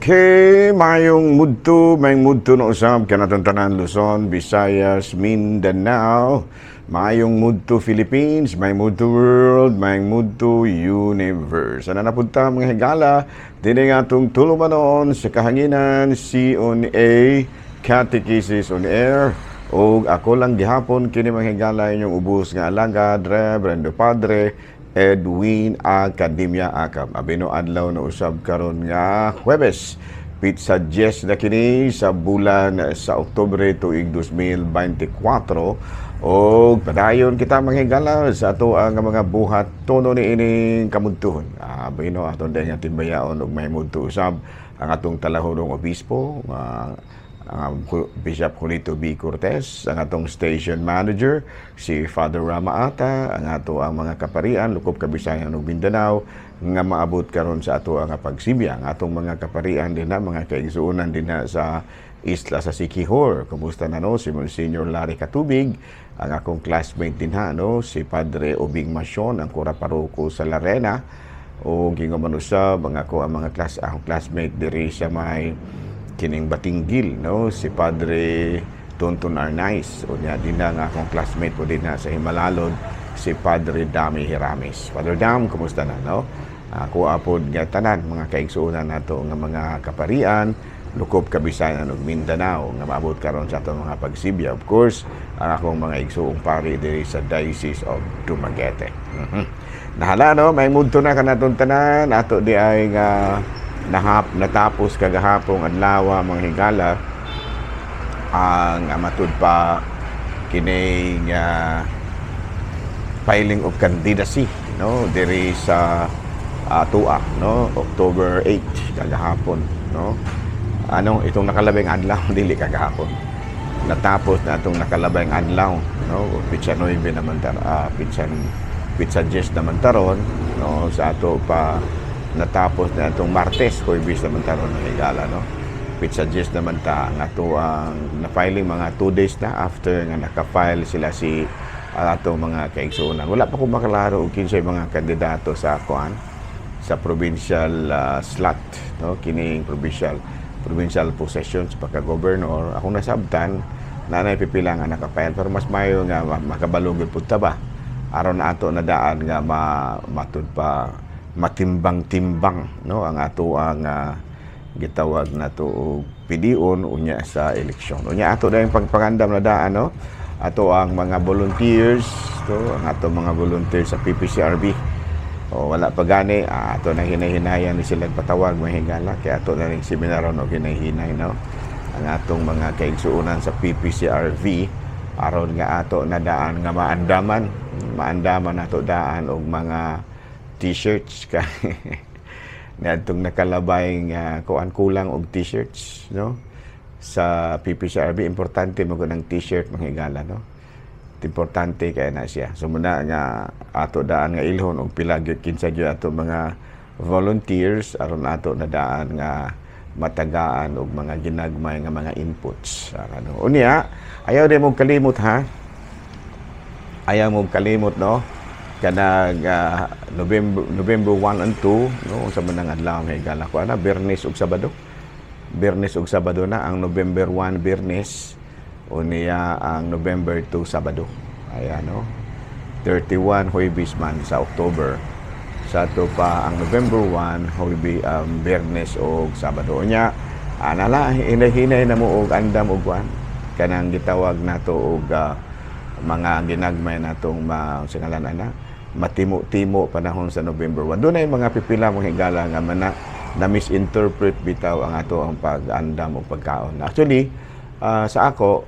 Okay, mayong mudto na usab kanatong tanan, Luzon, Visayas, Mindanao, mayong mudto Philippines, mayong mudto world, mayong mudto universe. Ana na punta, mga higala, dini nga atong tulumanon sa kahanginan, C on A, Catechesis on Air, og ako lang gihapon kini, mga higala, inyong ubos nga alagad, Reverendo Padre Edwin Academia Acam. Abino adlaw na usab karon nga Huwebes. Petsa 10 na kini sa bulan sa Oktubre tuig 2024 og padayon kita, mga higala, sa ato ang mga buhat tono ni ining kamudtuhon. Abino aton dahil nga timbayaon og may mudto usab ang atong talahonong obispo, ang Bishop Julito B. Cortez, ang atong station manager, si Father Rama Ata, ang ato ang mga kaparian, lukop Kabisayan ug Mindanao, nga maabot karon sa ato ang pagsibya, ang atong mga kaparian din na, mga kaigsuonan din na sa isla sa Siquijor. Kumusta na, no, si Monsignor Larry Katubig, ang akong classmate din ha, no, si Padre Obing Masyon, ang kura paroko sa Larena, o gingon usab ang ako ang mga class akong classmate diri sa may kining Batinguil, no, si Padre Tonton Arnaiz, o niya din na nga akong classmate po din na sa Jimalalud, si Padre Dami Hiramis. Father Dam, kumusta na, no? Ako apod nga tanan mga kaigsuonan nato nga mga kaparian lukop Kabisayan ug Mindanao nga maabot karon sa atong mga pagsibya. Of course, ang akong mga igsuong pari diri sa Diocese of Dumaguete. Nahala, no, may mudto na kanatong tanan. Ato di ay nga natapos kagahapong adlaw, mga higala, ang matud pa kining filing of candidacy, no, diri sa Tua, no, October 8 kagahapon, no, ano itong nakalabing adlaw, dili kagahapon, natapos na itong nakalabing adlaw, no, petsa 9 naman tar petsa petsa 10 naman taron, no, sa ato pa natapos na itong Martes, Huwebes naman taron ng higala, no, petsa 10 naman ta ang ato ang na-filing, mga 2 days na after nga naka-file sila si atong mga kaigsuonan. Wala pa ko makalaro og kinsay mga kandidato sa kuan, sa provincial slot, no, kining provincial provincial position sa pagka-governor. Ako nasabtan na pipila nga naka-file, pero mas mayo nga makabalo gyud pud ta ba, aron ato na daan nga matud pa matimbang-timbang, no, ang ato ang gitawag nato og pidion unya sa eleksyon. Unya ato na yung pagpangandam na daan, no, ato ang mga volunteers to, ang ato mga volunteers sa PPCRV. O wala pa gani, ato na hinay-hinayan ni sila patawag, mga higala, kaya ato na ring seminar no, hinay-hinay, no, ang atong mga kaigsuonan sa PPCRV aron nga ato na daan nga maandaman maandaman nato daan og mga T-shirts kay niadtong nakalabay nga kuan, kulang og T-shirts, no, sa PPCRV. Importante mo ang T-shirt, mga higala, no, importante kay na siya. So muna nga ato daan nga ilhon og pila gyud, kinsa gyud ato mga volunteers aron ato na daan nga matagaan og mga ginagmay nga mga inputs. Ano unya, ayaw din mo kalimot ha, ayaw mo kalimot, no, kanag November November 1 and 2, no, sa manang adlaw, nga higala ko ana, Biyernes ug Sabado, Biyernes ug Sabado na ang November 1, Biyernes, unya ang November 2, Sabado. Ayan, no, 31 Huwebes man sa October. Sa ato pa ang November 1, Huwebes, Biyernes o Sabado. Unya, anala hinay-hinay na mo og andam og kuan, kanang gitawag nato og mga ginagmay natong ma sa ngalan ana matimo-timo panahon sa November 1. Doon ay mga pipila, mga higala, nga mana na misinterpret bitaw ang ato ang pag-andam og pagkaon. Actually, sa ako,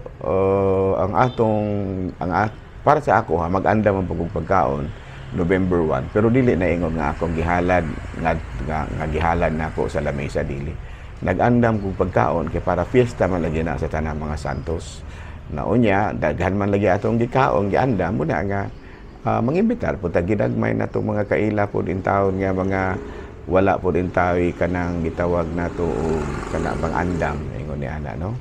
ang atong ang at, para sa ako ha, mag-andam ang pagong pagkaon November 1, pero dili na ingon nga akong gihalad nga gihalad nako sa lamesa, dili. Nag-andam kong pagkaon kay para fiesta man lagi na sa tanang mga santos. Na unya daghan man lagi atong gikaon, giandam mo na nga mangimbitar po ta ginagmay na itong mga kaila po din taon nga mga wala po din tayo kanang gitawag nato og kana bang andam ingon ni ana, no.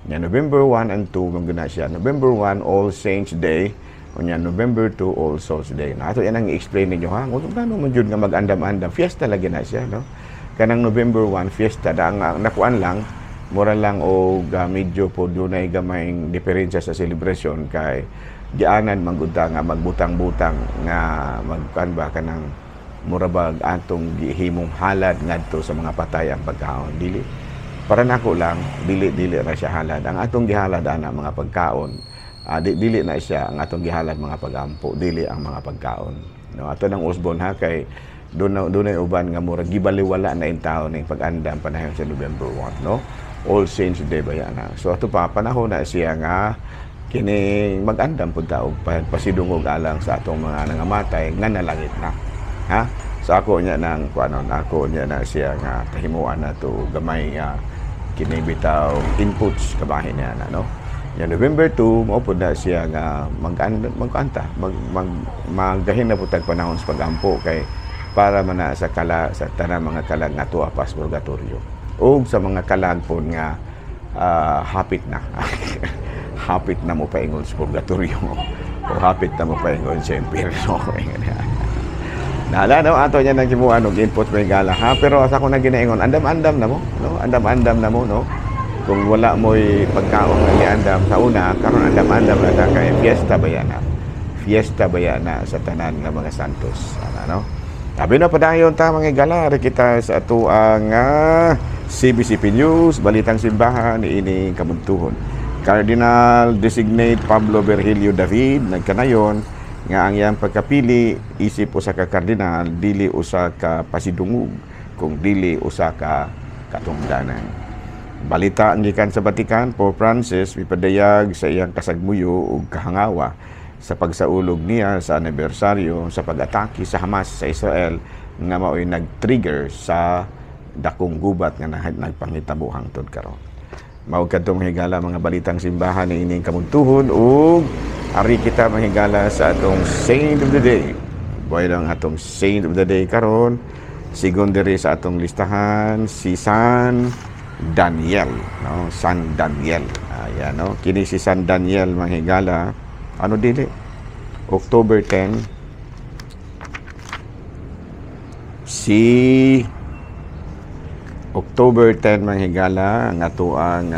Nya November 1 and 2 man guna siya. November 1, All Saints Day, unya November 2, All Souls Day. Na ato yan ang i-explain ninyo ha. Kung ngano man jud nga mag-andam-andam, fiesta lagi na siya, no. Kanang November 1 fiesta da ang nakuan lang, mura lang og medyo po dunay gamayng diferensya sa celebration kay gianan man gud ta nga magbutang-butang nga magkuan ba, kanang mura bag atong gihimong halad ngadto sa mga patay ang pagkaon. Dili, para nako lang, dili dili ra siya halad ang atong gihalad ana mga pagkaon. Dili na siya ang atong gihalad mga pagampo, dili ang mga pagkaon, no? Ato nang usbon ha, kay doon na dunay uban nga murag gibaliwala na in taon ning pag-andam panahon sa November 1, no? All Saints Day ba yan na. So ato pa, panahon na siya nga kining mag-andam pud ta og pasidungog alang sa atong mga nangamatay nga nalangit na, ha. So ako niya nang kuano, ako niya na siya nga tahimuan na to gamay nga kini bitaw inputs kabahin niya na, no? Ya, November 2 mao pud na siya nga mag magkanta mag mag magahin na pud tag panahon sa pagampo kay para man na sa kala sa tanang mga kalag nga tuwa pas purgatorio ug sa mga kalag pod nga hapit na mo paingon sa purgatorio o hapit na mo paingon sa impyerno. Nahala, no, ato niya nang kimuan og input, may gala ha. Pero sa ako na ginaingon, andam-andam na mo, no? Andam-andam na mo, no? Kung wala mo'y pagkaon nga giandam sa una, karon andam-andam na ta kay fiesta ba yan na? Fiesta ba yan na sa tanan nga mga santos? Ana, no? Sabi na, padayon ta, mga gala, ari kita sa atoang CBCP News, Balitang Simbahan, niining kabuntuhon. Cardinal Designate Pablo Virgilio David nagkanayon nga ang iyang pagkapili isip usa ka kardinal dili usa ka pasidungog kung dili usa ka katungdanan. Balita ang gikan sa Vatican, Pope Francis mipadayag sa iyang kasagmuyo ug kahangawa sa pagsaulog niya sa anibersaryo sa pag-atake sa Hamas sa Israel nga mao'y nag-trigger sa dakong gubat nga nagpangitabo hangtod karon. Mao kadtong higala mga balitang simbahan ni ining kamuntuhon ug ari kita, mahigala, sa atong Saint of the Day. Buhay lang atong Saint of the Day karon. Sigon diri sa atong listahan si San Daniel, no? San Daniel. Ayan, no? Kini si San Daniel, mga higala. Ano, dili? October 10, si October 10, mga higala, ang atoang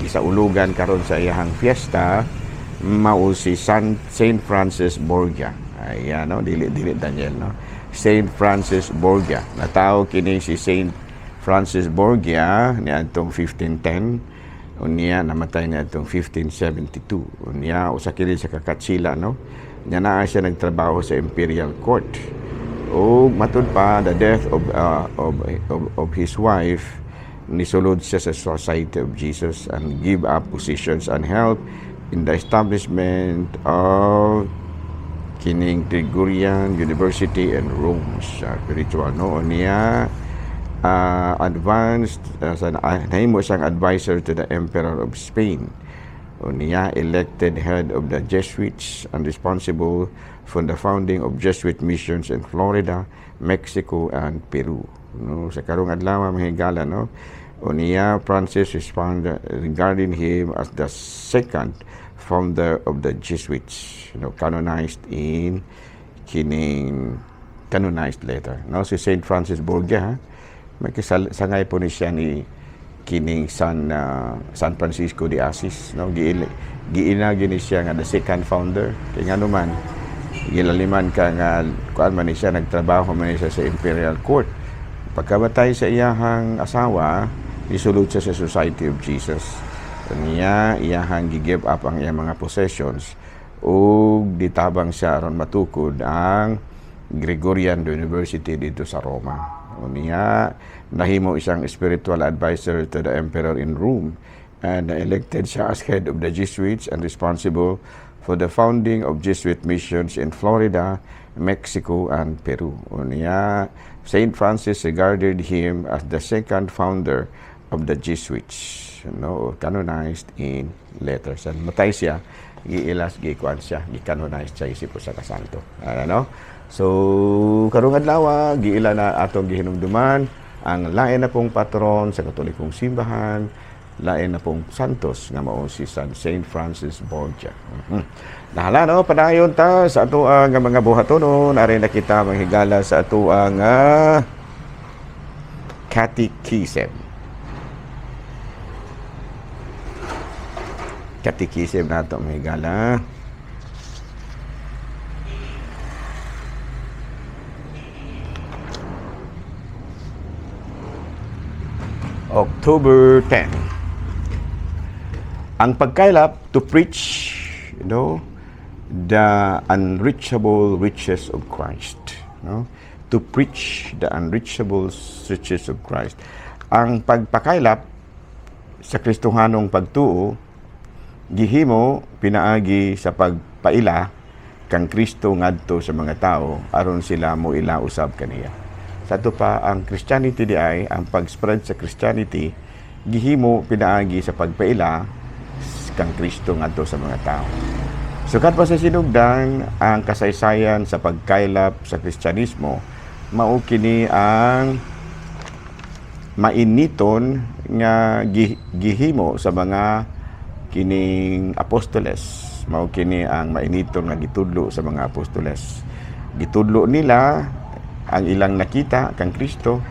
gisaulugan karon sa iyahang fiesta mao si Saint Francis Borgia. Ayan, no? Dili dili Daniel, no? Saint Francis Borgia. Natawo kini si Saint Francis Borgia niadtong 1510, unya namatay niadtong 1572. Unya usa kini sa kakatsila, no? Nya naa siya nagtrabaho sa Imperial Court. O matud pa, the death of his wife, nisulod siya sa Society of Jesus and give up positions and help in the establishment of kining Gregorian University in Rome sa spiritual, no? Niya advanced sa nahimo siyang advisor to the Emperor of Spain. Unya elected head of the Jesuits and responsible for the founding of Jesuit missions in Florida, Mexico, and Peru. No, sa karong adlaw, mga higala, no? Unya Francis responded regarding him as the second founder of the Jesuits, canonized in kining canonized letter. No, si Saint Francis Borgia, ha? May sangay po ni siya ni kining San Francisco de Assis, no? Giina gini siya nga the second founder kay ngano man gilaliman ka nga kuan man ni siya, nagtrabaho man ni siya sa Imperial Court. Pagkamatay sa iyahang asawa, nisulod siya sa Society of Jesus. Niya iyahang gi-give up ang iyang mga possessions ug ditabang siya aron matukod ang Gregorian University dito sa Roma. Unya nahimo isang spiritual advisor to the emperor in Rome and elected siya as head of the Jesuits and responsible for the founding of Jesuit missions in Florida, Mexico, and Peru. Unya Saint Francis regarded him as the second founder of the Jesuits, canonized in letters. And matay siya, giilas, gikuan siya, gicanonized siya isip usa ka santo. Ano? So, karong adlaw, giila na atong gihinumduman ang lain na pong patron sa Katolikong Simbahan, lain na pong santos nga mao si Saint Francis Borgia. Nahala, no, padayon ta sa atoang nga mga buhatonon, ari na kita, manghigala, sa atoang Catechism. Catechism nato, mga higala. October 10. Ang pagkaylap, to preach, the unreachable riches of Christ, no? To preach the unreachable riches of Christ. Ang pagpakaylap sa Kristohanong pagtuo gihimo pinaagi sa pagpaila kang Kristo ngadto sa mga tao aron sila moila usab kaniya. Sa ato pa, ang Christianity di ay ang pag-spread sa Christianity gihimo pinaagi sa pagpaila kang Kristo ngadto sa mga tao. Sukad pa sa sinugdan, ang kasaysayan sa pagkaylap sa Kristyanismo mao kini ang mainiton nga gihimo sa mga kining apostoles. Mao kini ang mainiton nga gitudlo sa mga apostoles. Gitudlo nila ang ilang nakita kang Kristo,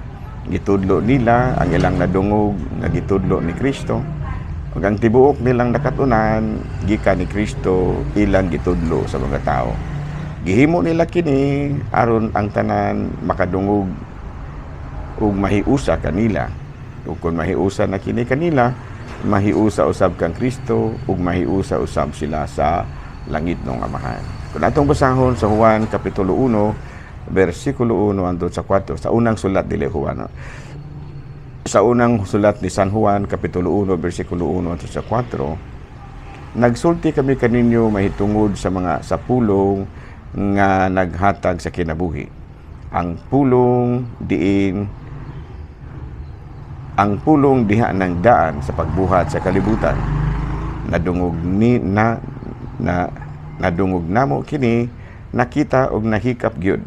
gitudlo nila ang ilang nadungog nga gitudlo ni Kristo, ug ang tibuok nilang nakatunan gikan ni Kristo ilang gitudlo sa mga tao. Gihimo nila kini aron ang tanan makadungog ug mahiusa kanila. Ug kung mahiusa na kini kanila, mahiusa usab kang Kristo ug mahiusa usab sila sa langit ng Amahan. Kung atong basahon sa Juan kapitulo 1 bersikulo 1 hangtod sa 4, sa unang sulat, dili Juan, no? Sa unang sulat ni San Juan, kapitulo 1 bersikulo 1 hangtod sa 4, "Nagsulti kami kaninyo mahitungod sa mga sa pulong nga naghatag sa kinabuhi. Ang pulong diin ang pulong diha ng daan sa pagbuhat sa kalibutan. Nadungog ni na, na nadungog namo kini, nakita og nahikap gyud.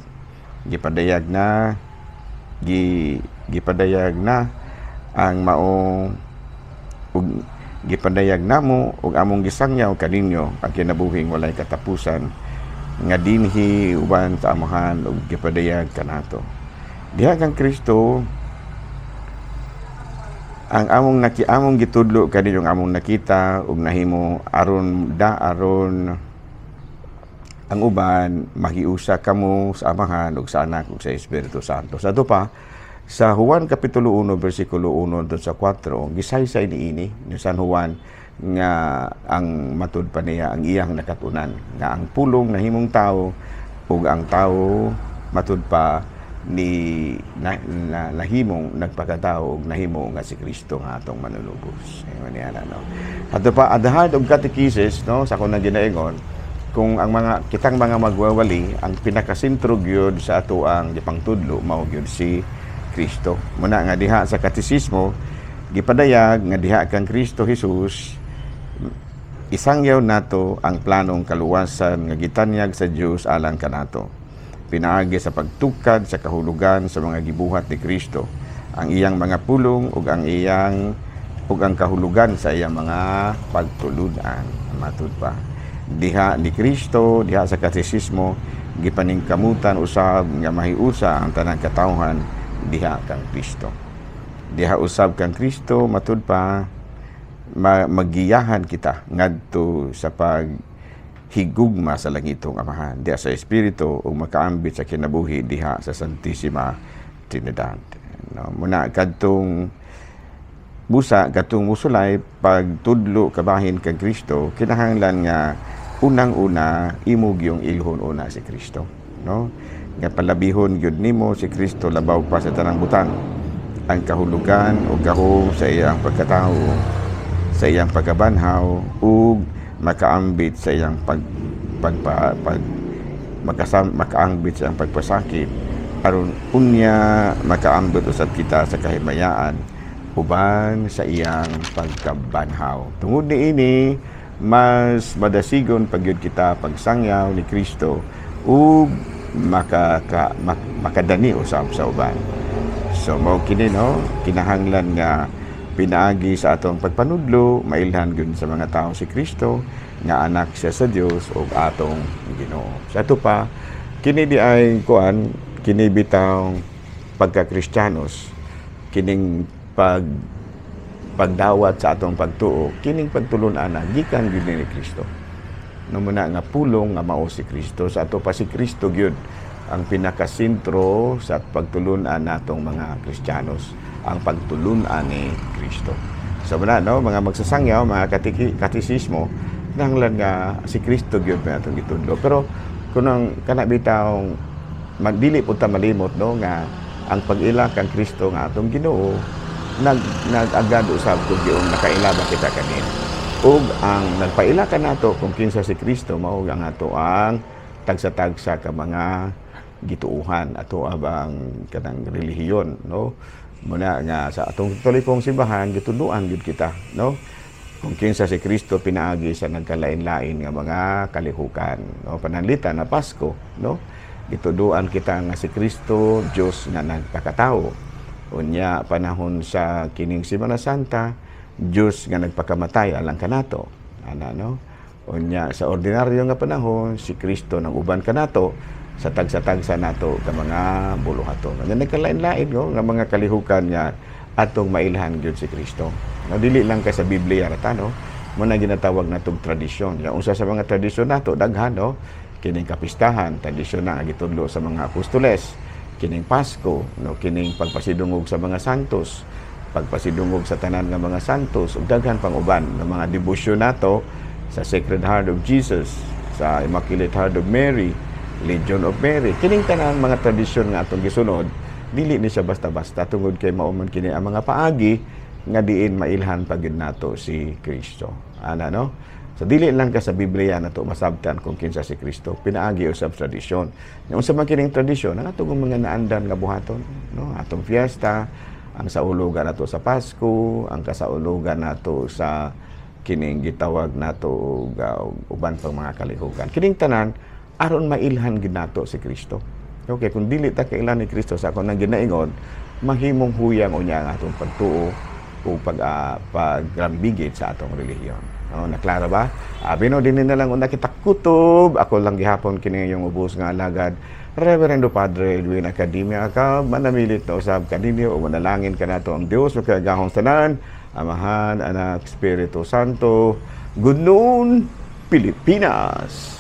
Gipadayag na ang maong ug gipadayag namo ug among gisangyaw kaninyo ang kinabuhing walay katapusan nga dinhi uban sa Amahan ug gipadayag kanato." Diha kang Kristo ang among gitudlo kaninyo ang among nakita ug nahimo aron da aron ang uban mahiusa kamo sa Amahan ug sa Anak ug sa Espiritu Santo. Sa ato pa, sa Juan kapitulo 1 bersikulo 1 hangtod sa 4, gisaysay niini ni San Juan nga ang matud pa niya ang iyang nakatunan nga ang pulong nahimong tao ug ang tao matud pa ni na, na, nahimong nagpakatao ug nahimo nga si Kristo nga atong manunubos. Ingon niya na, no. Ato pa, at the heart of catechesis, no, sa akong ginaingon, kung ang mga kitang mga magwawali, ang pinakasentro gyud sa ato ang gipangtudlo mao gyud si Kristo. Muna nga diha sa katesismo gipadayag nga diha kang Kristo Jesus isangyaw nato ang planong kaluwasan nga gitanyag sa Dios alang kanato pinaagi sa pagtukad sa kahulugan sa mga gibuhat ni Kristo, ang iyang mga pulong ug ang iyang ug ang kahulugan sa iyang mga pagtulun-an. Matud pa diha ni Kristo, diha sa katesismo gipaningkamutan usab nga mahiusa ang tanang katawhan diha kang Kristo. Diha usab kang Kristo, matud pa, magiyahan kita ngadto sa pag higugma sa langitong Amahan diha sa Espiritu ug makaambit sa kinabuhi diha sa Santissima Trinidad, no? Muna kadtong busa, kadtong musulay pagtudlo kabahin kang Kristo, kinahanglan nga unang-una imo gyung ilhon una si Kristo, no, nga palabihon gyud nimo si Kristo labaw pa sa tanang butang, ang kahulugan o gahom sa iyang pagkatao, sa iyang pagkabanhaw ug makaambit sa iyang pag pagpa, pag makasam, makaambit sa iyang pagpasakit aron unya makaambit usab kita sa kahimayaan uban sa iyang pagkabanhaw. Tungod niini, mas madasigon pagyud kita pagsangyaw ni Kristo ug makadani usab sa uban. So mao kini, no, kinahanglan nga pinaagi sa atong pagpanudlo mailhan gyud sa mga tao si Kristo nga anak siya sa Dios ug atong Ginoo. Sa ato pa, kini di ay kuan, kini bitang pagka-Kristiyanos. Kining pagdawat sa atong pagtuo, kining pagtulunan na gikan gyud ni Kristo. No, muna nga pulong nga mao si Kristo. Sa ato pa, si Kristo gyud ang pinakasentro sa pagtulunan natong mga Kristiyanos, ang pagtulunan ni Kristo. So muna, no, mga magsasangyaw, mga katisismo, nanglan nga si Kristo gyud may atong gitudlo. Pero kung ang kana bitawng magdili pud ta malimot, no, nga ang pag-ila kang Kristo nga atong Ginoo nag-agad usab kung giung nakaila ba kita kanin. Ug ang nagpaila kanato kung kinsa si Kristo mao ang ato ang tagsa-tagsa ka mga gituuhan, ato abang kanang relihiyon, no? Muna nga sa atong Katolikong simbahan, gitudloan gyud kita, no, kung kinsa si Kristo pinaagi sa nagkalain-lain nga mga kalihukan, no? Pananglitan na Pasko, no, gituduan kita nga si Kristo Dios nga nagpakatao. Unya panahon sa kining Semana Santa, Dios nga nagpakamatay alang kanato ana, no? Unya sa ordinaryo nga panahon, si Kristo nang uban kanato sa tagsa-tagsa nato ka mga buluhaton. Nga nagkalain-lain, no, nga mga kalihukan nga atong mailhan gyud si Kristo. No, dili lang kay sa Biblia ra ta, no? Mo na ginatawag natong tradisyon. Ya, unsa sa mga tradisyon nato, daghan, no? Kining kapistahan, tradisyon na nga gitudlo sa mga apostoles, kining Pasko, no, kining pagpasidungog sa mga santos, pagpasidungog sa tanan nga mga santos, ug daghan pang uban nga mga debosyon nato sa Sacred Heart of Jesus, sa Immaculate Heart of Mary, Legion of Mary. Kining tanan mga tradisyon nga atong gisunod, dili ni siya basta-basta tungod kay mao man kini ang mga paagi nga diin mailhan pa gyud nato si Kristo. Ana, no? So dili lang ka sa Biblia nato masabtan kung kinsa si Kristo, pinaagi usab tradisyon. Nya unsa man kining tradisyon? Ang atong mga naandan nga buhaton, no? Atong fiesta, ang saulugan nato sa Pasko, ang kasaulugan nato sa kining gitawag nato og uban pang mga kalihukan. Kining tanan aron mailhan gid nato si Kristo. Okay, kung dili ta kailan ni Kristo, sa ako nang ginaingon, mahimong huyang unya ang atong pagtuo o pagrambigit sa atong relihiyon. No, naklaro ba? Abi no, dinhi na lang una kita kutob. Ako lang gihapon kini yung ubos nga alagad, Reverendo Padre Edwin Academia ka manamilit na usab kaninyo o manalangin kanato ang Dios makagagahom tanan, Amahan, Anak, Espiritu Santo. Good noon, Pilipinas.